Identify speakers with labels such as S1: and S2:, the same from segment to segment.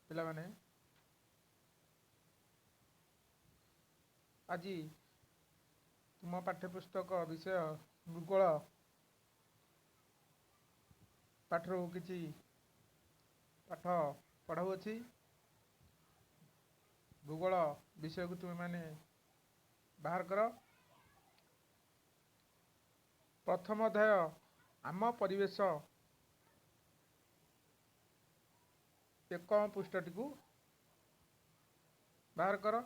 S1: ପିଲାମାନେ, ଆଜି ତୁମ ପାଠ୍ୟପୁସ୍ତକ ବିଷୟ ଭୂଗୋଳ ପାଠରୁ କିଛି ପାଠ ପଢ଼ାଉଅଛି। ଭୂଗୋଳ ବିଷୟକୁ ତୁମେମାନେ ବାହାର କର। ପ୍ରଥମ ଅଧ୍ୟାୟ ଆମ ପରିବେଶ, ଏକ ପୃଷ୍ଠଟିକୁ ବାହାର କର।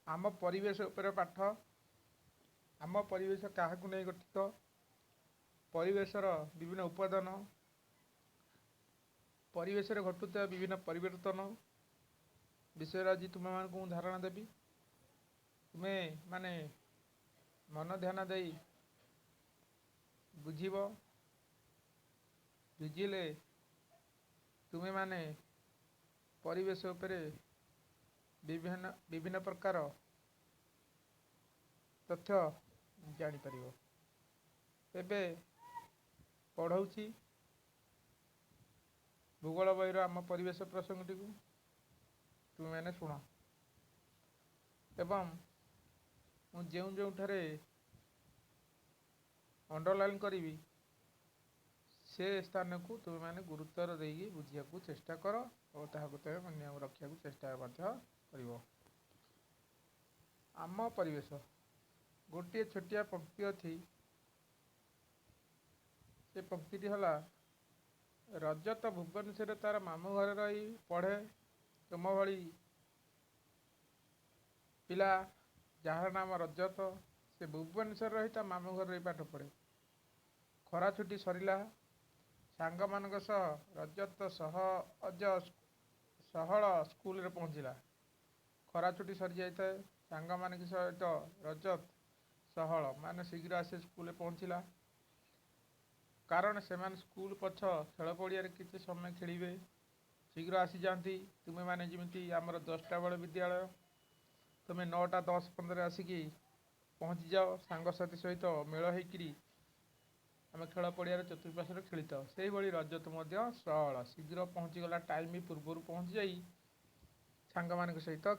S1: ଆମ ପରିବେଶ ଉପରେ ପାଠ। ଆମ ପରିବେଶ କାହାକୁ ନେଇ ଗଠିତ, ପରିବେଶର ବିଭିନ୍ନ ଉପାଦାନ, ପରିବେଶରେ ଘଟୁଥିବା ବିଭିନ୍ନ ପରିବର୍ତ୍ତନ ବିଷୟରେ ଆଜି ତୁମମାନଙ୍କୁ ମୁଁ ଧାରଣା ଦେବି। ତୁମେ ମାନେ ମନ ଧ୍ୟାନ ଦେଇ ବୁଝିବ। ବୁଝିଲେ ତୁମେମାନେ ପରିବେଶ ଉପରେ ବିଭିନ୍ନ ବିଭିନ୍ନ ପ୍ରକାର ତଥ୍ୟ ଜାଣିପାରିବ। ଏବେ ପଢ଼ଉଛି ଭୂଗୋଳ ବହିର ଆମ ପରିବେଶ ପ୍ରସଙ୍ଗଟିକୁ, ତୁମେମାନେ ଶୁଣ ଏବଂ ମୁଁ ଯେଉଁ ଯେଉଁଠାରେ ଅଣ୍ଡରଲାଇନ୍ କରିବି ସେ ସ୍ଥାନକୁ ତୁମେମାନେ ଗୁରୁତ୍ୱର ଦେଇକି ବୁଝିବାକୁ ଚେଷ୍ଟା କର ଓ ତାହାକୁ ତୁମେ ମନେ ରଖିବାକୁ ଚେଷ୍ଟା ମଧ୍ୟ କରିବ। ଆମ ପରିବେଶ, ଗୋଟିଏ ଛୋଟିଆ ପଙ୍କ୍ତି ଅଛି। ସେ ପଙ୍କ୍ତିଟି ହେଲା, ରଜତ ଭୁବନେଶ୍ୱରରେ ତାର ମାମୁଁ ଘରେ ରହି ପଢ଼େ। ତୁମ ଭଳି ପିଲା ଯାହାର ନାମ ରଜତ, ସେ ଭୁବନେଶ୍ୱରରେ ରହି ତା ମାମୁଁ ଘରେ ରହି ପାଠ ପଢ଼େ। ଖରା ଛୁଟି ସରିଲା। ସାଙ୍ଗମାନଙ୍କ ସହ ରଜତ ସହଜ ସହଳ ସ୍କୁଲରେ ପହଞ୍ଚିଲା। ଖରା ଛୁଟି ସରିଯାଇଥାଏ। ସାଙ୍ଗମାନଙ୍କ ସହିତ ରଜତ ସହଳ ମାନେ ଶୀଘ୍ର ଆସି ସ୍କୁଲରେ ପହଞ୍ଚିଲା, କାରଣ ସେମାନେ ସ୍କୁଲ ପଛ ଖେଳ ପଡ଼ିଆରେ କିଛି ସମୟ ଖେଳିବେ। ଶୀଘ୍ର ଆସିଯାଆନ୍ତି। ତୁମେମାନେ ଯେମିତି ଆମର 10ଟା ବେଳେ ବିଦ୍ୟାଳୟ, ତୁମେ 9ଟା 10 15 ଆସିକି ପହଞ୍ଚିଯାଅ। ସାଙ୍ଗସାଥି ସହିତ ମେଳ ହେଇକିରି ଆମେ ଖେଳ ପଡ଼ିଆର ଚତୁଃପାର୍ଶ୍ୱରେ ଖେଳିଥାଉ। ସେଇଭଳି ରଜତ ମଧ୍ୟ ସହଳ ଶୀଘ୍ର ପହଞ୍ଚିଗଲା। ଟାଇମ୍ ପୂର୍ବରୁ ପହଞ୍ଚି ଯାଇ ସାଙ୍ଗମାନଙ୍କ ସହିତ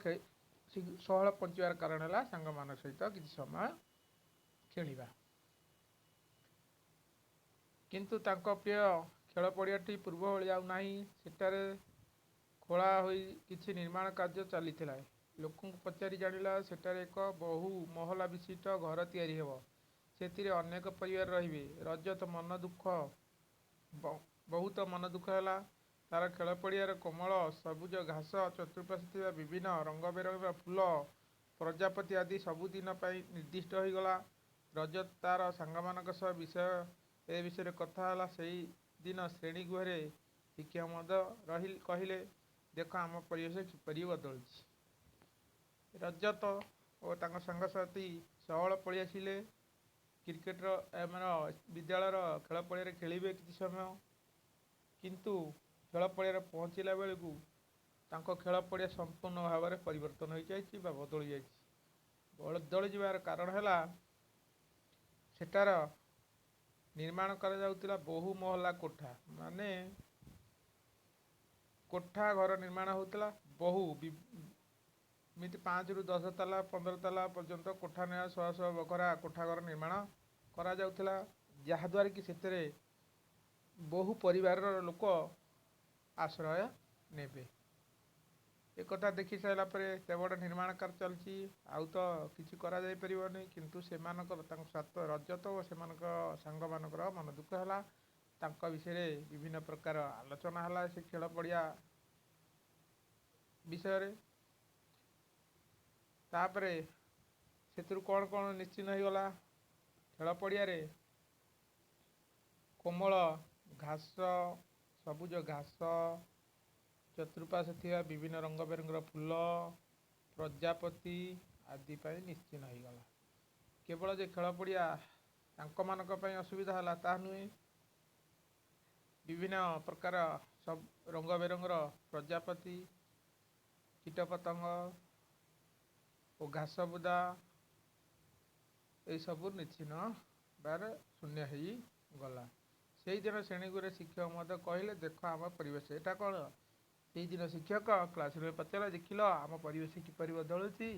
S1: ସହଳ ପହଞ୍ଚିବାର କାରଣ ହେଲା ସାଙ୍ଗମାନଙ୍କ ସହିତ କିଛି ସମୟ ଖେଳିବା। କିନ୍ତୁ ତାଙ୍କ ପ୍ରିୟ ଖେଳ ପଡ଼ିଆଟି ପୂର୍ବ ଭଳି ଆଉ ନାହିଁ। ସେଠାରେ ଖୋଳା ହୋଇ କିଛି ନିର୍ମାଣ କାର୍ଯ୍ୟ ଚାଲିଥିଲା। ଲୋକଙ୍କୁ ପଚାରି ଜାଣିଲା, ସେଠାରେ ଏକ ବହୁ ମହଲା ବିଶିଷ୍ଟ ଘର ତିଆରି ହେବ। ସେଥିରେ ଅନେକ ପରିବାର ରହିବେ। ରଜତ ମନ ଦୁଃଖ ବହୁତ ମନ ଦୁଃଖ ହେଲା। ତାର ଖେଳ ପଡ଼ିଆର କୋମଳ ସବୁଜ ଘାସ, ଚତୁଃପାର୍ଶ୍ୱରେ ଥିବା ବିଭିନ୍ନ ରଙ୍ଗ ବେରଙ୍ଗର ଫୁଲ, ପ୍ରଜାପତି ଆଦି ସବୁଦିନ ପାଇଁ ନିର୍ଦ୍ଦିଷ୍ଟ ହୋଇଗଲା। ରଜତ ତାର ସାଙ୍ଗମାନଙ୍କ ସହ ଏ ବିଷୟରେ କଥା ହେଲା। ସେଇଦିନ ଶ୍ରେଣୀ ଗୃହରେ ଶିକ୍ଷକ ମଧ୍ୟ ରହି କହିଲେ, ଦେଖ, ଆମ ପରିବେଶ କିପରି ବଦଳିଛି। ରଜତ ଓ ତାଙ୍କ ସାଙ୍ଗସାଥି ସହଳ ପଳେଇ ଆସିଲେ। କ୍ରିକେଟର ଆମର ବିଦ୍ୟାଳୟର ଖେଳ ପଡ଼ିଆରେ ଖେଳିବେ କିଛି ସମୟ। କିନ୍ତୁ ଖେଳ ପଡ଼ିଆରେ ପହଞ୍ଚିଲା ବେଳକୁ ତାଙ୍କ ଖେଳ ପଡ଼ିଆ ସମ୍ପୂର୍ଣ୍ଣ ଭାବରେ ପରିବର୍ତ୍ତନ ହୋଇଯାଇଛି ବା ବଦଳି ଯାଇଛି। ବଦଳି ଯିବାର କାରଣ ହେଲା, ସେଟାର ନିର୍ମାଣ କରାଯାଉଥିଲା ବହୁ ମହଲା କୋଠା, ମାନେ କୋଠା ଘର ନିର୍ମାଣ ହେଉଥିଲା। ବହୁ ଏମିତି 5ରୁ 10 ତାଲା, 15 ତାଲା ପର୍ଯ୍ୟନ୍ତ କୋଠା ନେବା, ଶହ ଶହ ବଖରା କୋଠା ଘର ନିର୍ମାଣ କରାଯାଉଥିଲା, ଯାହାଦ୍ୱାରା କି ସେଥିରେ ବହୁ ପରିବାରର ଲୋକ ଆଶ୍ରୟ ନେବେ। ଏକଥା ଦେଖି ସାରିଲା ପରେ, ଏତେ ବଡ଼ ନିର୍ମାଣ କାର୍ଯ୍ୟ ଚାଲିଛି, ଆଉ ତ କିଛି କରାଯାଇପାରିବନି। କିନ୍ତୁ ସେମାନଙ୍କର, ତାଙ୍କ ସାତ ରଜତ ଓ ସେମାନଙ୍କ ସାଙ୍ଗମାନଙ୍କର ମନ ଦୁଃଖ ହେଲା। ତାଙ୍କ ବିଷୟରେ ବିଭିନ୍ନ ପ୍ରକାର ଆଲୋଚନା ହେଲା ସେ ଖେଳ ପଡ଼ିଆ ବିଷୟରେ। ତାପରେ ସେଥିରୁ କ'ଣ କ'ଣ ନିଶ୍ଚିନ୍ତ ହେଇଗଲା? ଖେଳ ପଡ଼ିଆରେ କୋମଳ ଘାସ, ସବୁଜ ଘାସ, ଚତୁଃପାର୍ଶ୍ୱରେ ଥିବା ବିଭିନ୍ନ ରଙ୍ଗ ବେରଙ୍ଗର ଫୁଲ, ପ୍ରଜାପତି ଆଦି ପାଇଁ ନିଶ୍ଚିହ୍ନ ହେଇଗଲା। କେବଳ ଯେ ଖେଳ ପଡ଼ିଆ ତାଙ୍କମାନଙ୍କ ପାଇଁ ଅସୁବିଧା ହେଲା ତାହା ନୁହେଁ, ବିଭିନ୍ନ ପ୍ରକାର ସବୁ ରଙ୍ଗ ବେରଙ୍ଗର ପ୍ରଜାପତି, କୀଟପତଙ୍ଗ ଓ ଘାସ ବୁଦା ଏଇସବୁ ନିଶ୍ଚିହ୍ନ ବାର ଶୂନ୍ୟ ହେଇଗଲା। ସେଇଦିନ ଶ୍ରେଣୀଗୃହରେ ଶିକ୍ଷକ ମଧ୍ୟ କହିଲେ, ଦେଖ ଆମ ପରିବେଶ। ଏଇଟା କ'ଣ? ସେଇଦିନ ଶିକ୍ଷକ କ୍ଲାସରୁମ୍ରେ ପଚାରିଲେ, ଦେଖିଲ ଆମ ପରିବେଶ କିପରି ବଦଳୁଛି?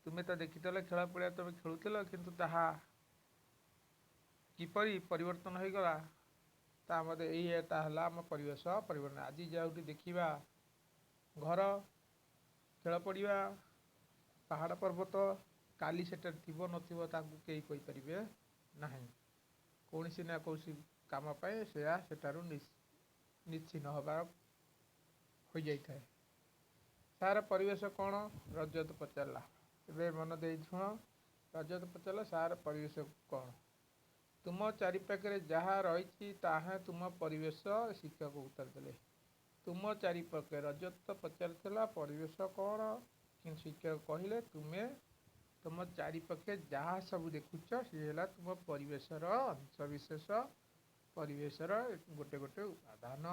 S1: ତୁମେ ତ ଦେଖିଥିଲ, ଖେଳ ପଡ଼ିଆ ତୁମେ ଖେଳୁଥିଲ, କିନ୍ତୁ ତାହା କିପରି ପରିବର୍ତ୍ତନ ହୋଇଗଲା ତା ମଧ୍ୟ। ଏଇଟା ହେଲା ଆମ ପରିବେଶ ପରିବର୍ତ୍ତନ। ଆଜି ଯେଉଁଠି ଦେଖିବା ଘର, ଖେଳ ପଡ଼ିଆ, ପାହାଡ଼ ପର୍ବତ, କାଲି ସେଠାରେ ଥିବ ନଥିବ ତାକୁ କେହି କହିପାରିବେ ନାହିଁ। କୌଣସି ନା କୌଣସି କାମ ପାଇଁ ସେୟା ସେଠାରୁ ନିଶ୍ଚିହ୍ନ ହେବା ହୋଇଯାଇଥାଏ। ସାର୍, ପରିବେଶ କ'ଣ? ରଜତ ପଚାରିଲା। ଏବେ ମନ ଦେଇ ଶୁଣ। ରଜତ ପଚାରିଲା, ସାର୍, ପରିବେଶ କ'ଣ? ତୁମ ଚାରିପାଖରେ ଯାହା ରହିଛି ତାହା ତୁମ ପରିବେଶ, ଶିକ୍ଷକ ଉତ୍ତର ଦେଲେ। ତୁମ ଚାରିପାଖରେ, ରଜତ ପଚାରିଥିଲା ପରିବେଶ କ'ଣ, କିନ୍ତୁ ଶିକ୍ଷକ କହିଲେ ତୁମେ ତୁମ ଚାରିପାଖେ ଯାହା ସବୁ ଦେଖୁଛ ସିଏ ହେଲା ତୁମ ପରିବେଶର ଅଂଶବିଶେଷ, ପରିବେଶର ଗୋଟେ ଗୋଟେ ଉପାଦାନ।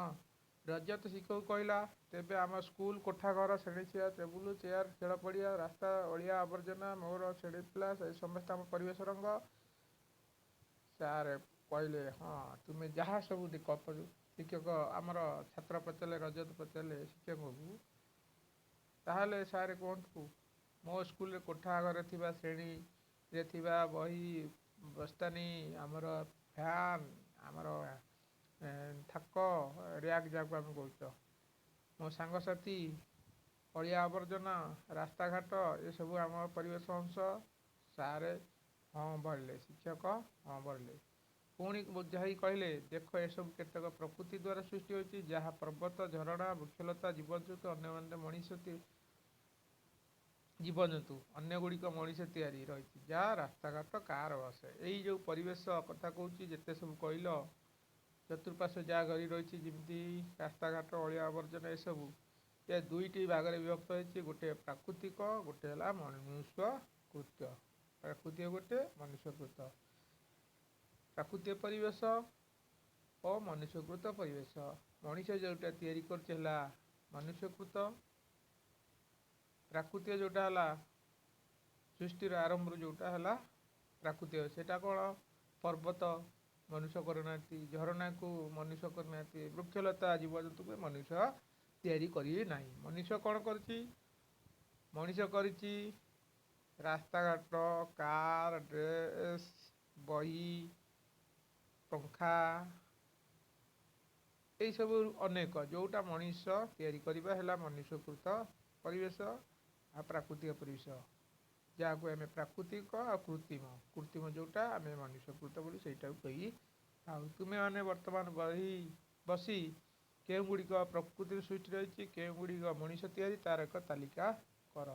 S1: ରଜତ ଶିକ୍ଷକ କହିଲା, ତେବେ ଆମ ସ୍କୁଲ କୋଠା ଘର, ଶ୍ରେଣୀ ଚେୟାର, ଟେବୁଲ ଚେୟାର, ଖେଳ ପଡ଼ିଆ, ରାସ୍ତା, ଅଳିଆ ଆବର୍ଜନା, ମୋର ଶ୍ରେଣୀ ପିଲା, ସେ ସମସ୍ତେ ଆମ ପରିବେଶ ରଙ୍ଗ? ସାର୍ କହିଲେ, ହଁ, ତୁମେ ଯାହା ସବୁ ଦେଖ। ଶିକ୍ଷକ ଆମର ଛାତ୍ର ପଚାରିଲେ, ରଜତ ପଚାରିଲେ ଶିକ୍ଷକଙ୍କୁ, ତାହେଲେ ସାର୍ କୁହନ୍ତୁ, ମୋ ସ୍କୁଲରେ କୋଠା ଘରେ ଥିବା, ଶ୍ରେଣୀରେ ଥିବା ବହି ବସ୍ତାନି, ଆମର ଫ୍ୟାନ୍, ଆମର ଥାକ, ର୍ୟାକ୍ ଯାହାକୁ ଆମେ କହୁଛ, ମୋ ସାଙ୍ଗସାଥି, ଅଳିଆ ଆବର୍ଜନା, ରାସ୍ତାଘାଟ, ଏସବୁ ଆମ ପରିବେଶ ଅଂଶ? ସାର୍ ହଁ ଭରିଲେ, ଶିକ୍ଷକ ହଁ ଭରିଲେ। ପୁଣି ବୁଝାଇ କହିଲେ, ଦେଖ, ଏସବୁ କେତେକ ପ୍ରକୃତି ଦ୍ୱାରା ସୃଷ୍ଟି ହୋଇଛି, ଯାହା ପର୍ବତ, ଝରଣା, ବୃକ୍ଷଲତା, ଜୀବଜନ୍ତୁ, ଅନ୍ୟମାନେ ମଣିଷ ଜୀବଜନ୍ତୁ, ଅନ୍ୟ ଗୁଡ଼ିକ ମଣିଷ ତିଆରି ରହିଛି, ଯାହା ରାସ୍ତାଘାଟ, କାର, ବସ। ଏଇ ଯେଉଁ ପରିବେଶ କଥା କହୁଛି, ଯେତେ ସବୁ କହିଲ, ଚତୁଃପାର୍ଶ୍ୱ ଯାହା ଘେରି ରହିଛି, ଯେମିତି ରାସ୍ତାଘାଟ, ଅଳିଆ ଆବର୍ଜନା, ଏସବୁ ଏ ଦୁଇଟି ଭାଗରେ ବିଭକ୍ତ ହେଇଛି। ଗୋଟେ ପ୍ରାକୃତିକ, ଗୋଟେ ହେଲା ମନୁଷ୍ୟକୃତ୍ୟ। ପ୍ରାକୃତିକ ଗୋଟେ, ମନୁଷ୍ୟକୃତ। ପ୍ରାକୃତିକ ପରିବେଶ ଓ ମନୁଷ୍ୟକୃତ ପରିବେଶ। ମଣିଷ ଯେଉଁଟା ତିଆରି କରୁଛି ହେଲା ମନୁଷ୍ୟକୃତ। ପ୍ରାକୃତିକ ଯେଉଁଟା ହେଲା ସୃଷ୍ଟିର ଆରମ୍ଭରୁ ଯେଉଁଟା ହେଲା ପ୍ରାକୃତିକ। ସେଇଟା କ'ଣ? ପର୍ବତ ମନୁଷ୍ୟ କରିନାହାନ୍ତି, ଝରଣାକୁ ମନୁଷ୍ୟ କରିନାହାନ୍ତି, ବୃକ୍ଷଲତା, ଜୀବଜନ୍ତୁକୁ ମନୁଷ୍ୟ ତିଆରି କରି ନାହିଁ। ମନୁଷ୍ୟ କ'ଣ କରିଛି? ମଣିଷ କରିଛି ରାସ୍ତାଘାଟ, କାର, ଡ୍ରେସ୍, ବହି, ପଙ୍ଖା, ଏଇସବୁ ଅନେକ। ଯେଉଁଟା ମଣିଷ ତିଆରି କରିବା ହେଲା ମନୁଷ୍ୟକୃତ ପରିବେଶ। ଆଉ ପ୍ରାକୃତିକ ପରିବେଶ ଯାହାକୁ ଆମେ ପ୍ରାକୃତିକ ଆଉ କୃତ୍ରିମ, କୃତ୍ରିମ ଯେଉଁଟା ଆମେ ମନୁଷ୍ୟକୃତ ବୋଲି ସେଇଟାକୁ କହିଥାଉ। ତୁମେମାନେ ବର୍ତ୍ତମାନ ବହି ବସି କେଉଁ ଗୁଡ଼ିକ ପ୍ରକୃତିରୁ ସୃଷ୍ଟି ରହିଛି, କେଉଁ ଗୁଡ଼ିକ ମଣିଷ ତିଆରି, ତାର ଏକ ତାଲିକା କର।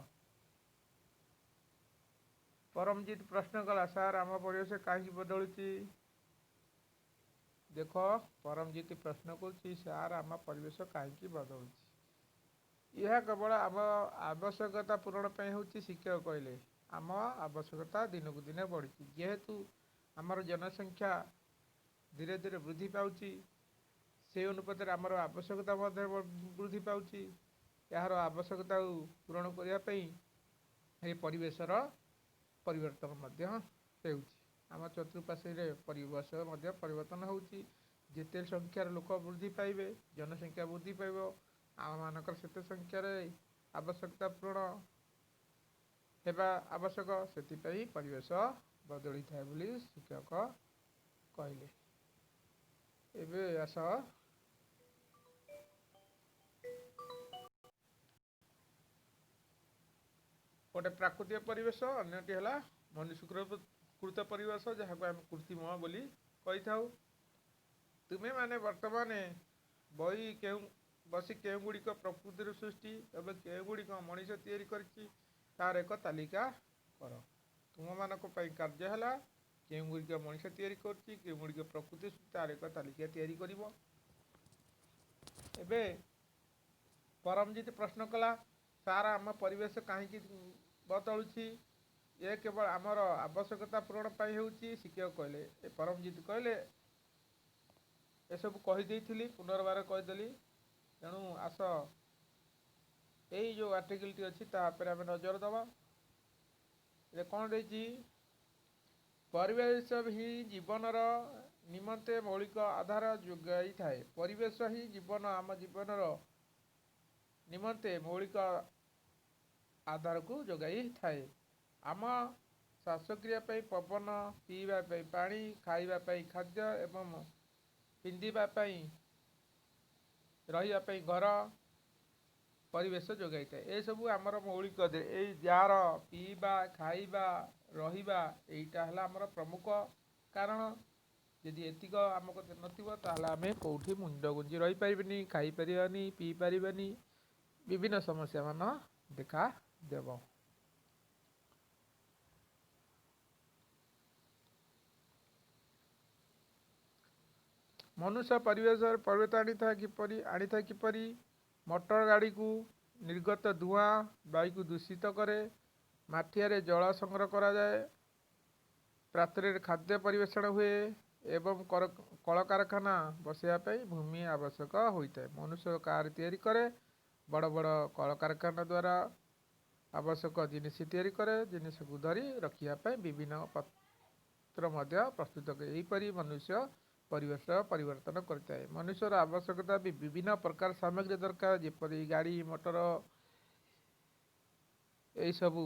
S1: ପରମଜିତ ପ୍ରଶ୍ନ କଲା, ସାର୍, ଆମ ପରିବେଶ କାହିଁକି ବଦଳୁଛି? ଦେଖ, ପରମଜିତ ପ୍ରଶ୍ନ କରୁଛି, ସାର୍, ଆମ ପରିବେଶ କାହିଁକି ବଦଳୁଛି? ଏହା କେବଳ ଆମ ଆବଶ୍ୟକତା ପୂରଣ ପାଇଁ ହେଉଛି, ଶିକ୍ଷକ କହିଲେ। ଆମ ଆବଶ୍ୟକତା ଦିନକୁ ଦିନ ବଢ଼ୁଛି। ଯେହେତୁ ଆମର ଜନସଂଖ୍ୟା ଧୀରେ ଧୀରେ ବୃଦ୍ଧି ପାଉଛି, ସେଇ ଅନୁପାତରେ ଆମର ଆବଶ୍ୟକତା ମଧ୍ୟ ବୃଦ୍ଧି ପାଉଛି। ଏହାର ଆବଶ୍ୟକତାକୁ ପୂରଣ କରିବା ପାଇଁ ଏ ପରିବେଶର ପରିବର୍ତ୍ତନ ମଧ୍ୟ ହେଉଛି। ଆମ ଚତୁଃପାର୍ଶ୍ୱରେ ପରିବେଶ ମଧ୍ୟ ପରିବର୍ତ୍ତନ ହେଉଛି। ଯେତେ ସଂଖ୍ୟାରେ ଲୋକ ବୃଦ୍ଧି ପାଇବେ, ଜନସଂଖ୍ୟା ବୃଦ୍ଧି ପାଇବ, ଆମମାନଙ୍କର ସେତେ ସଂଖ୍ୟାରେ ଆବଶ୍ୟକତା ପୂରଣ ହେବା ଆବଶ୍ୟକ। ସେଥିପାଇଁ ପରିବେଶ ବଦଳିଥାଏ ବୋଲି ଶିକ୍ଷକ କହିଲେ। ଏବେ ଆସ, ଗୋଟେ ପ୍ରାକୃତିକ ପରିବେଶ, ଅନ୍ୟଟି ହେଲା ମନୁଷ୍ୟକୃତ ପରିବେଶ, ଯାହାକୁ ଆମେ କୃତ୍ରିମ ବୋଲି କହିଥାଉ। ତୁମେମାନେ ବର୍ତ୍ତମାନ ବହି କେଉଁ ବସି କେଉଁ ଗୁଡ଼ିକ ପ୍ରକୃତିରୁ ସୃଷ୍ଟି ଏବଂ କେଉଁ ଗୁଡ଼ିକ ମଣିଷ ତିଆରି କରିଛି ତାର ଏକ ତାଲିକା କର। ତୁମମାନଙ୍କ ପାଇଁ କାର୍ଯ୍ୟ ହେଲା କେଉଁ ଗୁଡ଼ିକ ମଣିଷ ତିଆରି କରୁଛି, କେଉଁ ଗୁଡ଼ିକ ପ୍ରକୃତି, ତାର ଏକ ତାଲିକା ତିଆରି କରିବ। ଏବେ ପରମଜିତ ପ୍ରଶ୍ନ କଲା, ସାର୍, ଆମ ପରିବେଶ କାହିଁକି ବଦଳୁଛି? ଏ କେବଳ ଆମର ଆବଶ୍ୟକତା ପୂରଣ ପାଇଁ ହେଉଛି, ଶିକ୍ଷକ କହିଲେ। ଏ ପରମଜିତ କହିଲେ, ଏସବୁ କହିଦେଇଥିଲି, ପୁନର୍ବାର କହିଦେଲି। ତେଣୁ ଆସ, ଏଇ ଯେଉଁ ଆର୍ଟିକିଲଟି ଅଛି ତା ଉପରେ ଆମେ ନଜର ଦେବା। ଏ କ'ଣ ଦେଇଛି? ପରିବେଶ ହିଁ ଜୀବନର ନିମନ୍ତେ ମୌଳିକ ଆଧାର ଯୋଗାଇଥାଏ। ପରିବେଶ ହିଁ ଜୀବନ, ଆମ ଜୀବନର ନିମନ୍ତେ ମୌଳିକ ଆଧାରକୁ ଯୋଗାଇଥାଏ। ଆମ ଶ୍ୱାସକ୍ରିୟା ପାଇଁ ପବନ, ପିଇବା ପାଇଁ ପାଣି, ଖାଇବା ପାଇଁ ଖାଦ୍ୟ ଏବଂ ପିନ୍ଧିବା ପାଇଁ, ରହିବା ପାଇଁ ଘର ପରିବେଶ ଯୋଗାଇଥାଏ। ଏସବୁ ଆମର ମୌଳିକ, ଏଇ ଯାହାର ପିଇବା, ଖାଇବା, ରହିବା, ଏଇଟା ହେଲା ଆମର ପ୍ରମୁଖ କାରଣ। ଯଦି ଏତିକ ଆମ କତିରେ ନଥିବ, ତାହେଲେ ଆମେ କେଉଁଠି ମୁଣ୍ଡ ଗୁଞ୍ଜି ରହିପାରିବାନି, ଖାଇପାରିବାନି, ପିଇ ପାରିବାନି, ବିଭିନ୍ନ ସମସ୍ୟା ମାନ ଦେଖା ଦେବ। ମନୁଷ୍ୟ ପରିବେଶରେ ପରିବର୍ତ୍ତନ ଆଣିଥାଏ କିପରି? ଆଣିଥାଏ କିପରି? ମଟର ଗାଡ଼ିକୁ ନିର୍ଗତ ଧୂଆଁ ବାୟୁକୁ ଦୂଷିତ କରେ। ମାଠିଆରେ ଜଳ ସଂଗ୍ରହ କରାଯାଏ, ପାତ୍ରରେ ଖାଦ୍ୟ ପରିବେଷଣ ହୁଏ ଏବଂ କଳକାରଖାନା ବସାଇବା ପାଇଁ ଭୂମି ଆବଶ୍ୟକ ହୋଇଥାଏ। ମନୁଷ୍ୟ କାର ତିଆରି କରେ, ବଡ଼ ବଡ଼ କଳକାରଖାନା ଦ୍ୱାରା ଆବଶ୍ୟକ ଜିନିଷ ତିଆରି କରେ, ଜିନିଷକୁ ଧରି ରଖିବା ପାଇଁ ବିଭିନ୍ନ ପତ୍ର ମଧ୍ୟ ପ୍ରସ୍ତୁତ କରେ। ଏହିପରି ମନୁଷ୍ୟ ପରିବେଶ ପରିବର୍ତ୍ତନ କରିଥାଏ। ମନୁଷ୍ୟର ଆବଶ୍ୟକତା ବି ବିଭିନ୍ନ ପ୍ରକାର ସାମଗ୍ରୀ ଦରକାର, ଯେପରି ଗାଡ଼ି ମଟର, ଏଇସବୁ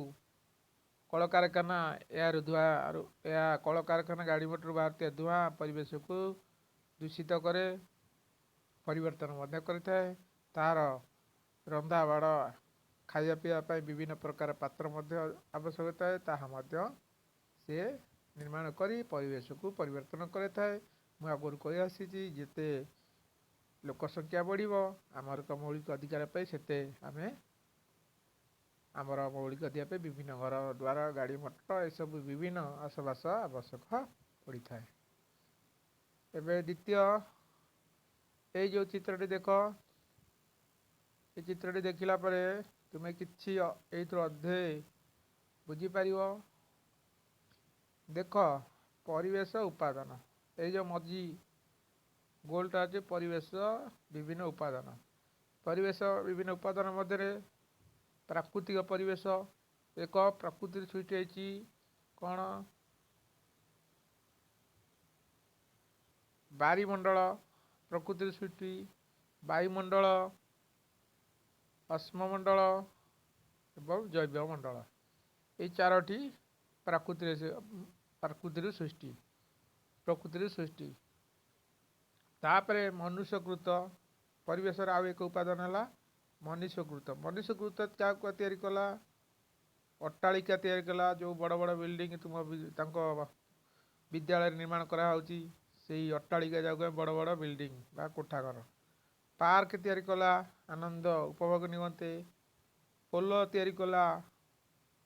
S1: କଳକାରଖାନା, ଏହାର ଧୂଆଁ। ଏହା କଳକାରଖାନା, ଗାଡ଼ି ମଟର ବାହାରୁଥିବା ଧୂଆଁ ପରିବେଶକୁ ଦୂଷିତ କରେ, ପରିବର୍ତ୍ତନ ମଧ୍ୟ କରିଥାଏ। ତାହାର ରନ୍ଧା ବାଡ଼, ଖାଇବା ପିଇବା ପାଇଁ ବିଭିନ୍ନ ପ୍ରକାର ପାତ୍ର ମଧ୍ୟ ଆବଶ୍ୟକ ଥାଏ, ତାହା ମଧ୍ୟ ସେ ନିର୍ମାଣ କରି ପରିବେଶକୁ ପରିବର୍ତ୍ତନ କରିଥାଏ। ମୁଁ ଆଗରୁ କହି ଆସିଛି, ଯେତେ ଲୋକ ସଂଖ୍ୟା ବଢ଼ିବ, ଆମର ମୌଳିକ ଅଧିକାର ପାଇଁ ସେତେ ଆମେ ଆମର ମୌଳିକ ଅଧିକାର ପାଇଁ ବିଭିନ୍ନ ଘର ଦ୍ୱାର, ଗାଡ଼ି ମଟର, ଏସବୁ ବିଭିନ୍ନ ଆସବାସ ଆବଶ୍ୟକ ପଡ଼ିଥାଏ। ଏବେ ଦ୍ୱିତୀୟ ଏଇ ଯେଉଁ ଚିତ୍ରଟି ଦେଖ, ଏ ଚିତ୍ରଟି ଦେଖିଲା ପରେ ତୁମେ କିଛି ଏଇଥିରୁ ଅଧେ ବୁଝିପାରିବ। ଦେଖ, ପରିବେଶ ଉପାଦାନ, ଏଇ ଯେଉଁ ମଝି ଗୋଲଟା ଅଛି, ପରିବେଶ ବିଭିନ୍ନ ଉପାଦାନ। ପରିବେଶ ବିଭିନ୍ନ ଉପାଦାନ ମଧ୍ୟରେ ପ୍ରାକୃତିକ ପରିବେଶ ଏକ ପ୍ରକୃତିରେ ସୃଷ୍ଟି ହେଇଛି। କ'ଣ? ବାରିମଣ୍ଡଳ ପ୍ରକୃତିରେ ସୃଷ୍ଟି, ବାୟୁମଣ୍ଡଳ, ଅଶ୍ମମଣ୍ଡଳ ଏବଂ ଜୈବମଣ୍ଡଳ, ଏଇ ଚାରୋଟି ପ୍ରାକୃତିରୁ ସୃଷ୍ଟି, ପ୍ରକୃତିରୁ ସୃଷ୍ଟି। ତାପରେ ମନୁଷ୍ୟକୃତ ପରିବେଶର ଆଉ ଏକ ଉପାଦାନ ହେଲା ମନୁଷ୍ୟକୃତ। ମନୁଷ୍ୟକୃତ କାହାକୁ ତିଆରି କଲା? ଅଟ୍ଟାଳିକା ତିଆରି କଲା। ଯେଉଁ ବଡ଼ ବଡ଼ ବିଲ୍ଡିଂ ତୁମ ତାଙ୍କ ବିଦ୍ୟାଳୟରେ ନିର୍ମାଣ କରାହେଉଛି, ସେଇ ଅଟ୍ଟାଳିକା ଯାକୁ ବଡ଼ ବଡ଼ ବିଲ୍ଡିଂ ବା କୋଠା ଘର। ପାର୍କ ତିଆରି କଲା ଆନନ୍ଦ ଉପଭୋଗ ନିମନ୍ତେ। ପୋଲ ତିଆରି କଲା,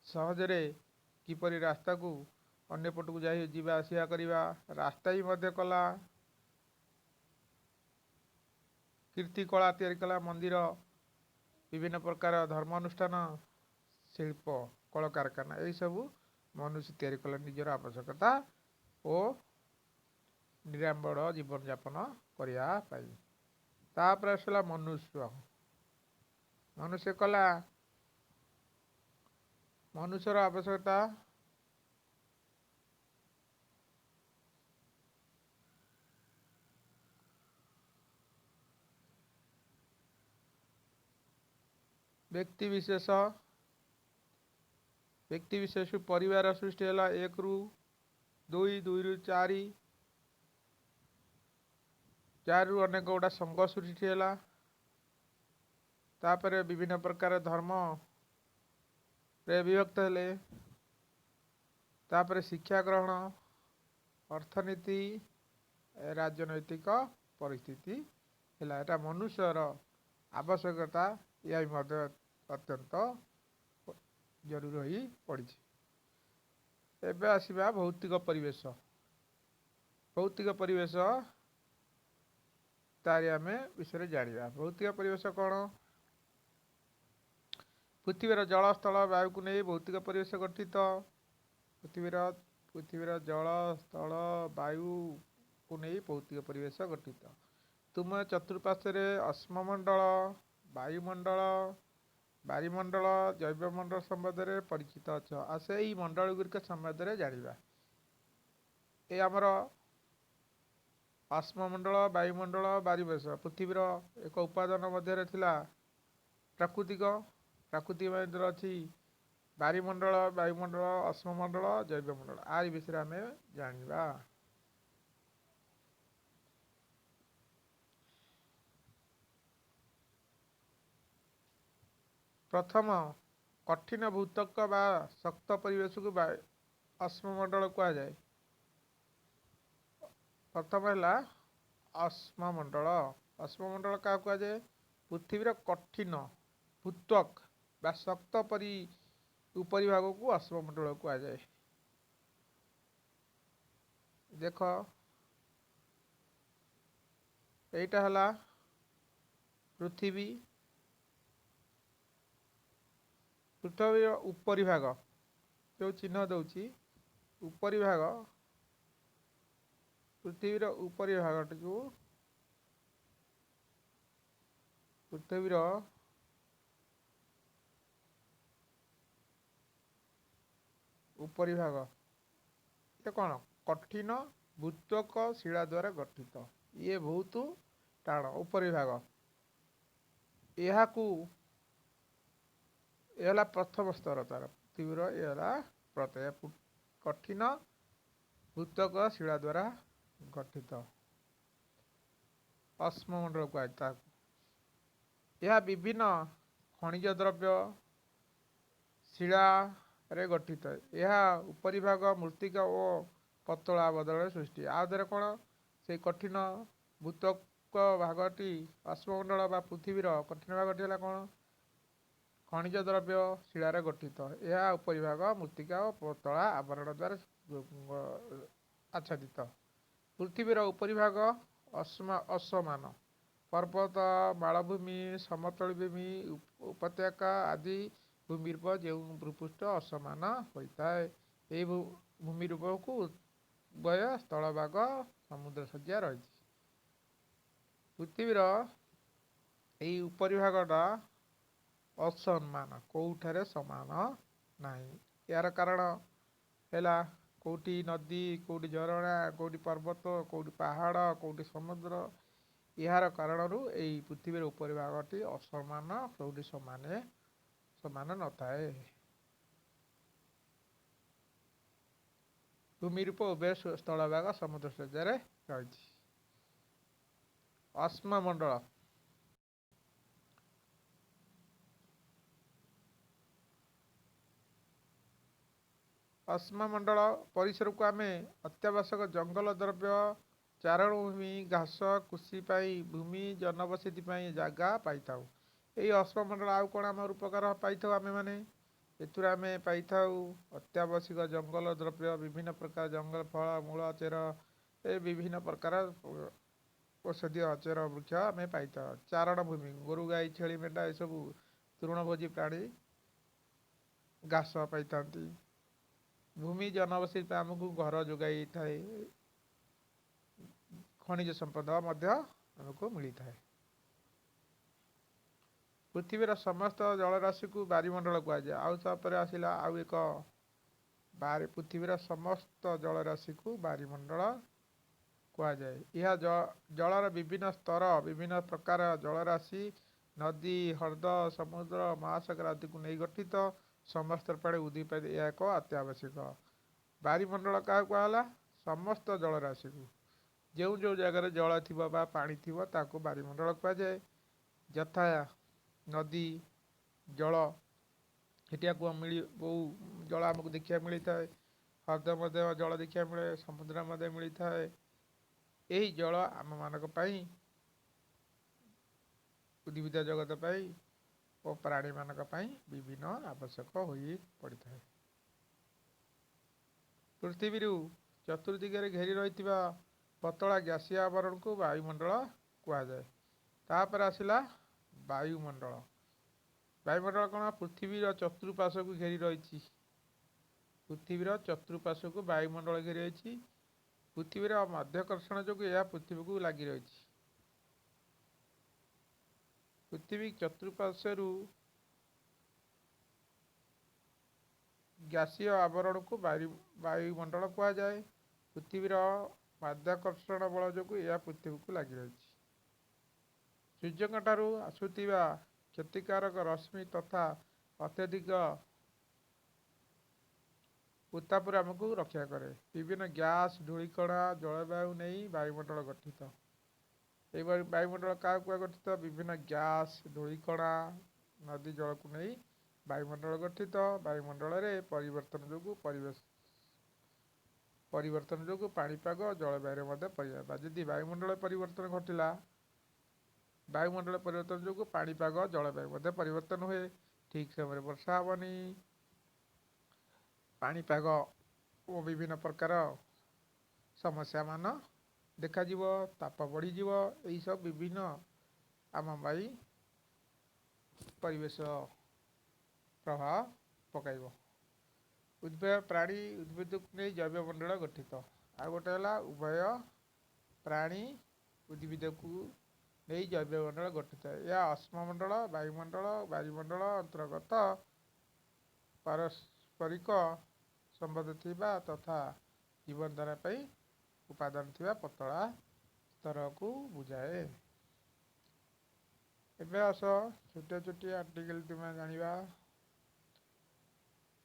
S1: ସହଜରେ କିପରି ରାସ୍ତାକୁ ଅନ୍ୟ ପଟକୁ ଯାଇ ଯିବା ଆସିବା କରିବା, ରାସ୍ତା ବି ମଧ୍ୟ କଲା। କୀର୍ତ୍ତି କଳା ତିଆରି କଲା, ମନ୍ଦିର, ବିଭିନ୍ନ ପ୍ରକାର ଧର୍ମ ଅନୁଷ୍ଠାନ, ଶିଳ୍ପ, କଳକାରଖାନା, ଏଇସବୁ ମନୁଷ୍ୟ ତିଆରି କଲା ନିଜର ଆବଶ୍ୟକତା ଓ ନିରାମ୍ବର ଜୀବନଯାପନ କରିବା ପାଇଁ। ତାପରେ ଆସିଲା ମନୁଷ୍ୟ। ମନୁଷ୍ୟ କଲା, ମନୁଷ୍ୟର ଆବଶ୍ୟକତା ବ୍ୟକ୍ତି ବିଶେଷ, ବ୍ୟକ୍ତି ବିଶେଷ ପରିବାର ସୃଷ୍ଟି ହେଲା। 1ରୁ 2, 2ରୁ 4, 4ରୁ ଅନେକ ଗୁଡ଼ା ସଂଘ ସୃଷ୍ଟି ହେଲା। ତାପରେ ବିଭିନ୍ନ ପ୍ରକାର ଧର୍ମରେ ବିଭକ୍ତ ହେଲେ। ତାପରେ ଶିକ୍ଷା ଗ୍ରହଣ, ଅର୍ଥନୀତି, ରାଜନୈତିକ ପରିସ୍ଥିତି ହେଲା। ଏଟା ମନୁଷ୍ୟର ଆବଶ୍ୟକତା, ଏହା ବି ମଧ୍ୟ ଅତ୍ୟନ୍ତ ଜରୁରୀ ହୋଇ ପଡ଼ିଛି। ଏବେ ଆସିବା ଭୌତିକ ପରିବେଶ। ଭୌତିକ ପରିବେଶ ତାରି ଆମେ ବିଷୟରେ ଜାଣିବା। ଭୌତିକ ପରିବେଶ କ'ଣ? ପୃଥିବୀର ଜଳ, ସ୍ଥଳ, ବାୟୁକୁ ନେଇ ଭୌତିକ ପରିବେଶ ଗଠିତ। ପୃଥିବୀର ଜଳ, ସ୍ଥଳ, ବାୟୁକୁ ନେଇ ଭୌତିକ ପରିବେଶ ଗଠିତ। ତୁମ ଚତୁଃପାର୍ଶ୍ୱରେ ଅଶ୍ମମଣ୍ଡଳ, ବାୟୁମଣ୍ଡଳ, ବାରିମଣ୍ଡଳ, ଜୈବମଣ୍ଡଳ ସମ୍ବନ୍ଧରେ ପରିଚିତ ଅଛ। ଆଉ ସେଇ ମଣ୍ଡଳ ଗୁଡ଼ିକ ସମ୍ବନ୍ଧରେ ଜାଣିବା। ଏ ଆମର ଅଶ୍ମମଣ୍ଡଳ, ବାୟୁମଣ୍ଡଳ, ବାରିବେଶ। ପୃଥିବୀର ଏକ ଉପାଦାନ ମଧ୍ୟରେ ଥିଲା ପ୍ରାକୃତିକ। ପ୍ରାକୃତିକ ମଧ୍ୟରେ ଅଛି ବାରିମଣ୍ଡଳ, ବାୟୁମଣ୍ଡଳ, ଅଶ୍ମମଣ୍ଡଳ, ଜୈବମଣ୍ଡଳ। ଆରି ବିଷୟରେ ଆମେ ଜାଣିବା। ପ୍ରଥମ କଠିନ ଭୂତ୍ୱକ ବା ଶକ୍ତ ପରିବେଶକୁ ଅଶ୍ମମଣ୍ଡଳ କୁହାଯାଏ। ପ୍ରଥମ ହେଲା ଅଶ୍ମମଣ୍ଡଳ। ଅଶ୍ମମଣ୍ଡଳ କାହାକୁ କୁହାଯାଏ? ପୃଥିବୀର କଠିନ ଭୂତ୍ୱକ ବା ଶକ୍ତ ପରି ଉପରିଭାଗକୁ ଅଶ୍ମମଣ୍ଡଳ କୁହାଯାଏ। ଦେଖ, ଏଇଟା ହେଲା ପୃଥିବୀ। ପୃଥିବୀର ଉପରିଭାଗ ଯେଉଁ ଚିହ୍ନ ଦେଉଛି, ଉପରିଭାଗ, ପୃଥିବୀର ଉପରିଭାଗଟିକୁ, ପୃଥିବୀର ଉପରିଭାଗ ଏ କ'ଣ? କଠିନ ଭୂତ୍ୱକ ଶିଳା ଦ୍ୱାରା ଗଠିତ। ଇଏ ବହୁତ ଟାଣ ଉପରିଭାଗ। ଏହାକୁ ଏ ହେଲା ପ୍ରଥମ ସ୍ତର ତାର। ପୃଥିବୀର ଏ ହେଲା କଠିନ ଭୂତ୍ୱକ ଶିଳା ଦ୍ୱାରା ଗଠିତ ଅଶ୍ମମଣ୍ଡଳ କୁହାଯାଏ ତାହାକୁ। ଏହା ବିଭିନ୍ନ ଖଣିଜ ଦ୍ରବ୍ୟ ଶିଳାରେ ଗଠିତ। ଏହା ଉପରିଭାଗ ମୃତ୍ତିକା ଓ ପତଳା ବଦଳରେ ସୃଷ୍ଟି। ଆଉ ଦ୍ୱାରା କ'ଣ? ସେଇ କଠିନ ଭୂତ୍ୱକ ଭାଗଟି, ଅଶ୍ମମଣ୍ଡଳ ବା ପୃଥିବୀର କଠିନ ଭାଗଟି ହେଲା କ'ଣ? ଖଣିଜ ଦ୍ରବ୍ୟ ଶିଳାରେ ଗଠିତ। ଏହା ଉପରିଭାଗ ମୃତ୍ତିକା ଓ ପତଳା ଆବରଣ ଦ୍ୱାରା ଆଚ୍ଛାଦିତ। ପୃଥିବୀର ଉପରିଭାଗ ଅସମାନ। ପର୍ବତ, ମାଳଭୂମି, ସମତଳ ଭୂମି, ଉପତ୍ୟକା ଆଦି ଭୂମିରୂପ ଯେଉଁ ଭୂପୃଷ୍ଠ ଅସମାନ ହୋଇଥାଏ, ଏହି ଭୂମିରୂପକୁ ଉଭୟ ସ୍ଥଳଭାଗ ସମୁଦ୍ର ଶଯ୍ୟା ରହିଛି। ପୃଥିବୀର ଏଇ ଉପରିଭାଗଟା ଅସମାନ, କେଉଁଠାରେ ସମାନ ନାହିଁ। ଏହାର କାରଣ ହେଲା କେଉଁଠି ନଦୀ, କେଉଁଠି ଝରଣା, କେଉଁଠି ପର୍ବତ, କେଉଁଠି ପାହାଡ଼, କେଉଁଠି ସମୁଦ୍ର। ଏହାର କାରଣରୁ ଏଇ ପୃଥିବୀର ଉପରିଭାଗଟି ଅସମାନ, କେଉଁଠି ସମାନ ନଥାଏ। ଭୂମିରୂପ ଉଭୟ ସ୍ଥଳଭାଗ ସମୁଦ୍ର ଶଯ୍ୟାରେ ରହିଛି। ଅଶ୍ମମଣ୍ଡଳ। ଅଶ୍ମମଣ୍ଡଳ ପରିସରକୁ ଆମେ ଅତ୍ୟାବଶ୍ୟକ ଜଙ୍ଗଲ ଦ୍ରବ୍ୟ, ଚାରଣଭୂମି, ଘାସ, କୃଷି ପାଇଁ ଭୂମି, ଜନବସତି ପାଇଁ ଜାଗା ପାଇଥାଉ। ଏଇ ଅଶ୍ମମଣ୍ଡଳ ଆଉ କ'ଣ ଆମର ଉପକାର ପାଇଥାଉ ଆମେମାନେ? ଏଥିରୁ ଆମେ ପାଇଥାଉ ଅତ୍ୟାବଶ୍ୟକ ଜଙ୍ଗଲ ଦ୍ରବ୍ୟ, ବିଭିନ୍ନ ପ୍ରକାର ଜଙ୍ଗଲ ଫଳ ମୂଳ, ଚେର, ଏ ବିଭିନ୍ନ ପ୍ରକାର ଔଷଧୀୟ ଚେର ବୃକ୍ଷ ଆମେ ପାଇଥାଉ। ଚାରଣ ଭୂମି, ଗୋରୁ ଗାଈ, ଛେଳି, ମେଣ୍ଢା ଏସବୁ ତୃଣଭୋଜୀ ପ୍ରାଣୀ ଘାସ ପାଇଥାନ୍ତି। ଭୂମି ଜନବସତି ପାଇଁ ଆମକୁ ଘର ଯୋଗାଇଥାଏ। ଖଣିଜ ସମ୍ପଦ ମଧ୍ୟ ଆମକୁ ମିଳିଥାଏ। ପୃଥିବୀର ସମସ୍ତ ଜଳରାଶିକୁ ବାରିମଣ୍ଡଳ କୁହାଯାଏ। ଆଉ ତାପରେ ଆସିଲା ଆଉ ଏକ ପୃଥିବୀର ସମସ୍ତ ଜଳରାଶିକୁ ବାରିମଣ୍ଡଳ କୁହାଯାଏ। ଏହା ଜଳର ବିଭିନ୍ନ ସ୍ତର, ବିଭିନ୍ନ ପ୍ରକାର ଜଳରାଶି, ନଦୀ, ହ୍ରଦ, ସମୁଦ୍ର, ମହାସାଗର ଆଦିକୁ ନେଇ ଗଠିତ। ସମସ୍ତ ପ୍ରାଣୀ ଉଦ୍ଭିଦ ଏହା ଏକ ଅତ୍ୟାବଶ୍ୟକ। ବାରିମଣ୍ଡଳ କାହାକୁ କୁହାଗଲା? ସମସ୍ତ ଜଳରାଶିକୁ। ଯେଉଁ ଯେଉଁ ଜାଗାରେ ଜଳ ଥିବ ବା ପାଣି ଥିବ ତାକୁ ବାରିମଣ୍ଡଳ କୁହାଯାଏ। ଯଥା ନଦୀ ଜଳ, ସେଠିଆକୁ ମିଳି ବହୁ ଜଳ ଆମକୁ ଦେଖିବାକୁ ମିଳିଥାଏ। ହ୍ରଦ ମଧ୍ୟ ଜଳ ଦେଖିବାକୁ ମିଳେ, ସମୁଦ୍ର ମଧ୍ୟ ମିଳିଥାଏ। ଏହି ଜଳ ଆମମାନଙ୍କ ପାଇଁ, ଉଦ୍ଭିଦ ଜଗତ ପାଇଁ ଓ ପ୍ରାଣୀମାନଙ୍କ ପାଇଁ ବିଭିନ୍ନ ଆବଶ୍ୟକ ହୋଇ ପଡ଼ିଥାଏ। ପୃଥିବୀରୁ ଚତୁର୍ଦିଗରେ ଘେରି ରହିଥିବା ପତଳା ଗ୍ୟାସୀୟ ଆବରଣକୁ ବାୟୁମଣ୍ଡଳ କୁହାଯାଏ। ତାପରେ ଆସିଲା ବାୟୁମଣ୍ଡଳ। ବାୟୁମଣ୍ଡଳ କ'ଣ? ପୃଥିବୀର ଚତୁଃପାର୍ଶ୍ୱକୁ ଘେରି ରହିଛି। ପୃଥିବୀର ଚତୁଃପାର୍ଶ୍ୱକୁ ବାୟୁମଣ୍ଡଳ ଘେରି ରହିଛି। ପୃଥିବୀର ମାଧ୍ୟାକର୍ଷଣ ଯୋଗୁଁ ଏହା ପୃଥିବୀକୁ ଲାଗି ରହିଛି। ପୃଥିବୀ ଚତୁଃପାର୍ଶ୍ୱରୁ ଗ୍ୟାସୀୟ ଆବରଣକୁ ବାୟୁମଣ୍ଡଳ କୁହାଯାଏ। ପୃଥିବୀର ମାଧ୍ୟାକର୍ଷଣ ବଳ ଯୋଗୁଁ ଏହା ପୃଥିବୀକୁ ଲାଗି ରହିଛି। ସୂର୍ଯ୍ୟଙ୍କଠାରୁ ଆସୁଥିବା କ୍ଷତିକାରକ ରଶ୍ମି ତଥା ଅତ୍ୟଧିକ ଉତ୍ତାପରୁ ଆମକୁ ରକ୍ଷା କରେ। ବିଭିନ୍ନ ଗ୍ୟାସ୍, ଧୂଳିକଣା, ଜଳବାୟୁ ନେଇ ବାୟୁମଣ୍ଡଳ ଗଠିତ। ଏହିଭଳି ବାୟୁମଣ୍ଡଳ କାହାକୁ ଗଠିତ? ବିଭିନ୍ନ ଗ୍ୟାସ୍, ଧୂଳିକଣା, ନଦୀ ଜଳକୁ ନେଇ ବାୟୁମଣ୍ଡଳ ଗଠିତ। ବାୟୁମଣ୍ଡଳରେ ପରିବର୍ତ୍ତନ ଯୋଗୁଁ ପରିବେଶ ପରିବର୍ତ୍ତନ ଯୋଗୁଁ ପାଣିପାଗ, ଜଳବାୟୁରେ ମଧ୍ୟ ପରିବର୍ତ୍ତନ। ଯଦି ବାୟୁମଣ୍ଡଳ ପରିବର୍ତ୍ତନ ଘଟିଲା, ବାୟୁମଣ୍ଡଳ ପରିବର୍ତ୍ତନ ଯୋଗୁଁ ପାଣିପାଗ, ଜଳବାୟୁ ମଧ୍ୟ ପରିବର୍ତ୍ତନ ହୁଏ। ଠିକ୍ ସମୟରେ ବର୍ଷା ହେବନି, ପାଣିପାଗ ଓ ବିଭିନ୍ନ ପ୍ରକାର ସମସ୍ୟାମାନ ଦେଖାଯିବ, ତାପ ବଢ଼ିଯିବ। ଏହିସବୁ ବିଭିନ୍ନ ଆମ ପାଇଁ ପରିବେଶ ପ୍ରଭାବ ପକାଇବ। ଉଭୟ ପ୍ରାଣୀ ଉଦ୍ଭିଦକୁ ନେଇ ଜୈବମଣ୍ଡଳ ଗଠିତ। ଆଉ ଗୋଟେ ହେଲା, ଉଭୟ ପ୍ରାଣୀ ଉଦ୍ଭିଦକୁ ନେଇ ଜୈବମଣ୍ଡଳ ଗଠିତ। ଏହା ଅଶ୍ମମଣ୍ଡଳ, ବାୟୁମଣ୍ଡଳ, ବାୟୁମଣ୍ଡଳ ଅନ୍ତର୍ଗତ ପାରସ୍ପରିକ ସମ୍ବନ୍ଧ ଥିବା ତଥା ଜୀବନଧାରା ପାଇଁ ଉପାଦାନ ଥିବା ପତଳା ସ୍ତରକୁ ବୁଝାଏ। ଏବେ ଆସ, ଛୋଟିଆ ଛୋଟିଆ ଆର୍ଟିକଲ ତୁମେ ଜାଣିବା।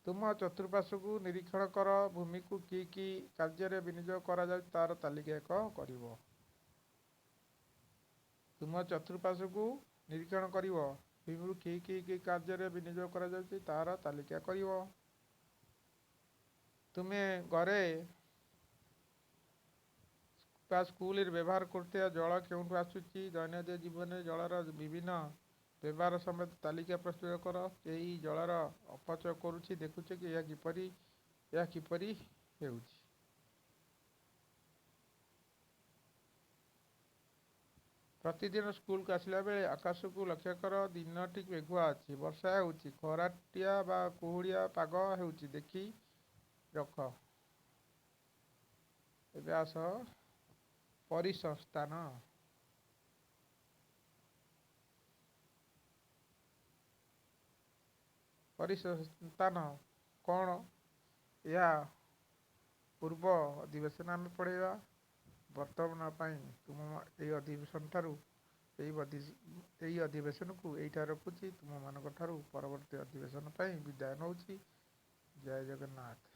S1: ତୁମ ଚତୁଃପାର୍ଶ୍ୱକୁ ନିରୀକ୍ଷଣ କର। ଭୂମିକୁ କି କି କାର୍ଯ୍ୟରେ ବିନିଯୋଗ କରାଯାଉଛି, ତାର ତାଲିକା ଏକ କରିବ। ତୁମ ଚତୁଃପାର୍ଶ୍ୱକୁ ନିରୀକ୍ଷଣ କରିବ, ଭୂମିକୁ କି କି କି କାର୍ଯ୍ୟରେ ବିନିଯୋଗ କରାଯାଉଛି, ତାର ତାଲିକା କରିବ। ତୁମେ ଘରେ ବା ସ୍କୁଲରେ ବ୍ୟବହାର କରୁଥିବା ଜଳ କେଉଁଠୁ ଆସୁଛି? ଦୈନନ୍ଦିନ ଜୀବନରେ ଜଳର ବିଭିନ୍ନ ବ୍ୟବହାର ସମେତ ତାଲିକା ପ୍ରସ୍ତୁତ କର। କେହି ଜଳର ଅପଚୟ କରୁଛି ଦେଖୁଛ କି? ଏହା କିପରି ହେଉଛି? ପ୍ରତିଦିନ ସ୍କୁଲକୁ ଆସିଲା ବେଳେ ଆକାଶକୁ ଲକ୍ଷ୍ୟ କର। ଦିନଟି ମେଘୁଆ ଅଛି, ବର୍ଷା ହେଉଛି, ଖରାଟିଆ ବା କୁହୁଡ଼ିଆ ପାଗ ହେଉଛି, ଦେଖି ରଖ। ଏବେ ଆସ, ପରିସଂସ୍ଥାନ। ପରିସଂସ୍ଥାନ କ'ଣ, ଏହା ପୂର୍ବ ଅଧିବେଶନ ଆମେ ପଢ଼େଇବା। ବର୍ତ୍ତମାନ ପାଇଁ ତୁମ ଏଇ ଅଧିବେଶନ ଠାରୁ ଏଇ ଅଧିବେଶନକୁ ଏଇଠାରେ ରଖୁଛି। ତୁମମାନଙ୍କ ଠାରୁ ପରବର୍ତ୍ତୀ ଅଧିବେଶନ ପାଇଁ ବିଦାୟ ନେଉଛି। ଜୟ ଜଗନ୍ନାଥ।